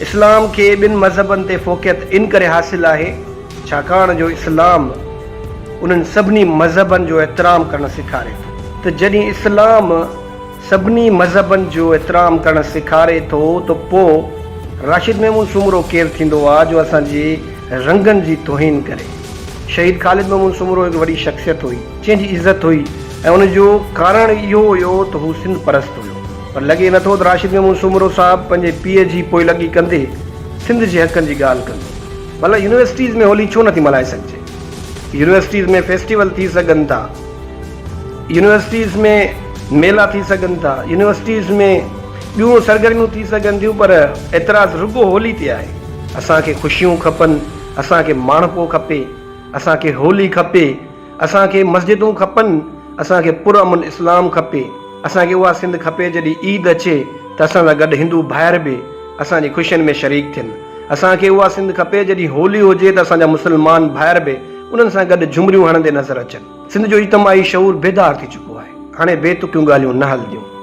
اسلام کي ٻين مذهبن تي فوقيت ان ڪري حاصل آهي ڇاڪاڻ جو اسلام انهن سڀني مذهبن جو احترام ڪرڻ سيکاري ٿو ته جڏهن اسلام سڀني مذهبن جو احترام ڪرڻ سيکاري ٿو ته پوء راشد محمود سومرو ڪير ٿيندو آ جو اسان جي رنگن جي توهين ڪري. شهيد خالد محمود سومرو هڪ وڏي شخصيت هئي جنهن جي عزت هئي ۽ ان جو ڪارڻ اهو هيو ته هو سنڌ پرست هيو پر لڳي نٿو ته راشد محمود سومرو صاحب پنهنجي پيء جي پوئلڳي ڪندي سنڌ جي حقن جي ڳالهه ڪندو. ڀلا يونيورسٽيز ۾ هولي ڇو نٿي ملهائي سگهجي؟ يونيورسٽيز ۾ فيسٽيول ٿي سگهن ٿا. يونيورسٽيز ۾ ميلا ٿي سگهن ٿا، يونيورسٽيز ۾ ٻيون سرگرميون ٿي سگهن ٿيون پر اعتراض رڳو هولي تي آهي. اسان کي خوشيون کپن، اسان کي ماڻهپو کپي، اسان کي هولي کپي، اسان کي مسجدون کپن، اسان کي پرامن اسلام کپي، اسان کي اها سنڌ کپي جڏهن عيد اچي ته اسان سان گڏ هندو ڀائر به اسان جي خوشين ۾ شريڪ ٿين، اسان کي اها سنڌ کپي جڏهن هولي هجي ته اسان جا مسلمان ڀائر به انهن سان گڏ جهمريون هڻندي نظر اچن. سنڌ جو اجتماعي شعور بيدار ٿي چڪو آهي. هاڻي بي تڪيون ڳالهيون نه هلنديون.